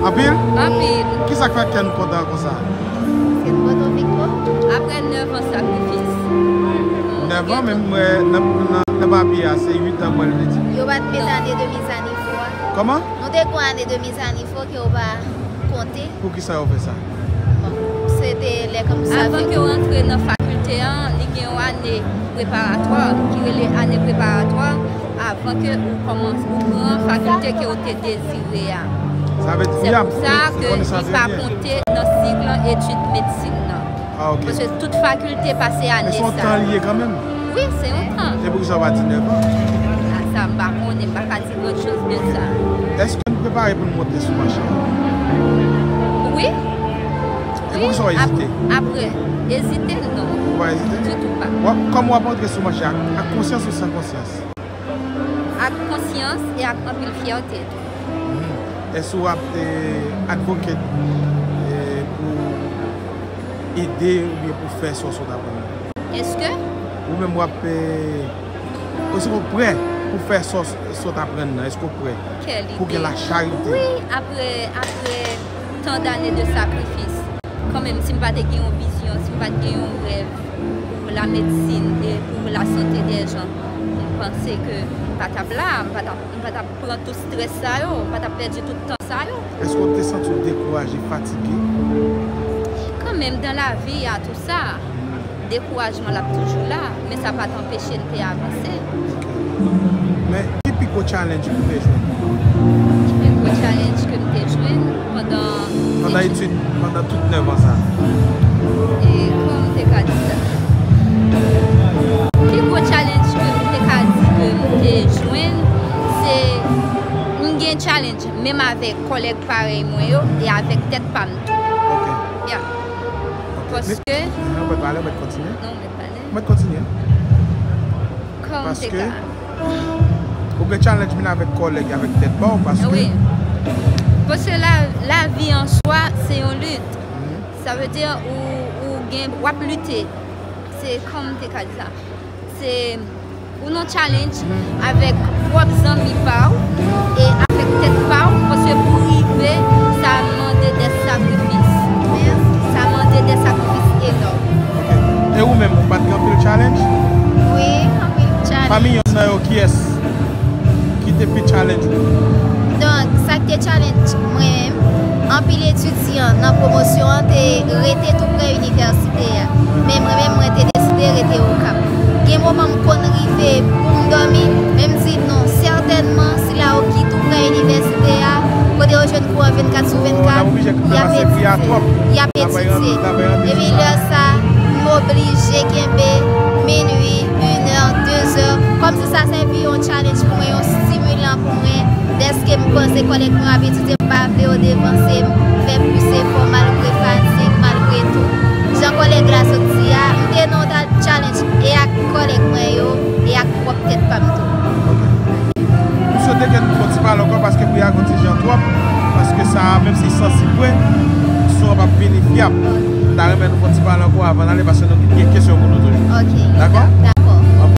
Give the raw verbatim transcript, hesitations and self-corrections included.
Anpil? Anpil. Kisa k fè kè n kontan konsa? Paske n pote yon viktwa. Apre nèf an sakrifis. Nèf an, men m wè nan, nan, nan papye a, se uit an mwen li di. Yo pa t met ane de mizanifo a. Kòman? Nou te gon ane de mizanifo ke yo pa konte. Poukisa yo fè sa? Bon, se te lè kòm sa. Avan ke w antre nan fakilte an, li gen yon ane preparatwa, ki rele ane preparatwa, avan ke ou kòmanse, ou pran fakilte ke ou te dezire a. Sa vle di, Se wi, pou sa ke konnen sa li byen pa byen. Konte nan sik lan etid medsin nan. Ah, ok. Paske tout fakilte pase Men ane se yon sa. Tan li ye kanmenm. Wi, se yon tan. E poukisa w pa di nèf an? Ah, sa m pa konnen, m pa ka di gran choz de sa. Èske n prepare pou n monte sou machin? Wi. E poukisa w ezite? Apre, ezite non. Ou pa ezite? Ditou pa. W ap, kòman w ap antre sou machin? Ak, ak konsyans ou san konsyans? Ak konsyans e ak anpil fyète tou. Èske w ap eh, advocate eh, pou ede oubyen pou fè sa w sot aprann nan? Èske? Ou menm w ap eh, èske w prè pou fè sa w sot aprann nan? Èske w prè Kèlite. Pou gen lacharite? Wi, apre, apre tan dane de sakrifis. Kanmenm, si m pa te gen yon vizyon, si m pa te gen yon rèv pou lamedsin e pou lasante dè jan, m panse ke m pa t ap la, m pa t ap, m pa t ap pran tout strès sa yo, m pa t ap pèdi tout tan sa yo. Èske w te santi w dekouraje, fatige? Kanmenm, dan lavi, y a tou sa. Dekourajman l ap toujou la, men sa pa t anpeche n te avanse. Men ki pi gwo challenge ou te jwenn? Ki pi gwo challenge ke m te jwenn pandan Pandan etid, pandan tout nèf an sa? E kòman m te ka di sa? Pi gwo challenge ke m te ka di ke m te jwenn, se m gen challenge menm avèk kòlèg parèy mwen yo e avèk tèt pa m tou. Ok. Yeah. Ok. Paske Men, men, ou mèt pale, ou mèt kontinye. Non, m mèt pale. Ou mèt kontinye. Kòman m te Paske ka ou gen challenge menm avèk kòlèg, avèk tèt pa w, paske Wi. Paske la, lavi an swa, se yon lit. Sa vle di ou, ou gen, w ap lite. Se kòman m te ka di sa? Se ou nan challenge avèk pwòp zanmi pa w e avèk tèt pa w, paske pou rive, sa mande de sakrifis. Sa mande de sakrifis enòm. Ok. E ou menm, ou pa t gen anpil challenge? Wi, anpil challenge. Pami yonn nan yo, kiyès ki te pi challenge ou? Donk, sa k te challenge mwen menm, anpil etidyan nan pwomosyon an te rete tou prè inivèsite a. Men mwen menm, mwen te deside rete Okap. Gen moman m konn rive pou m dòmi, men m di non, sètènman, sila yo ki tou prè inivèsite a, kote yo jwenn kouran vennkat sou vennkat, y ap etidye. Y ap etidye. Epi lè sa, m oblije kenbe minwi, inè, dezè. Kòmsi sa sèvi yon challenge pou mwen, yon stimulan pou mwen, dèske m panse kòlèg mwen ap etidye, m pa vle yo devanse m, fè plis efò malgre fatig, malgre tou. Jan kòlèg la sot di a, m te nan yon ta challenge e ak kòlèg mwen yo, e ak pwòp tèt pa m tou. M swete ke nou fè yon ti pale ankò paske pri a gon ti jan twòp, paske sa, menm si sansib vre, son an p ap vini fyab. M ta renmen nou fè yon ti pale ankò avan n ale, paske nou gen kesyon pou nou toujou. Ok. Dakò?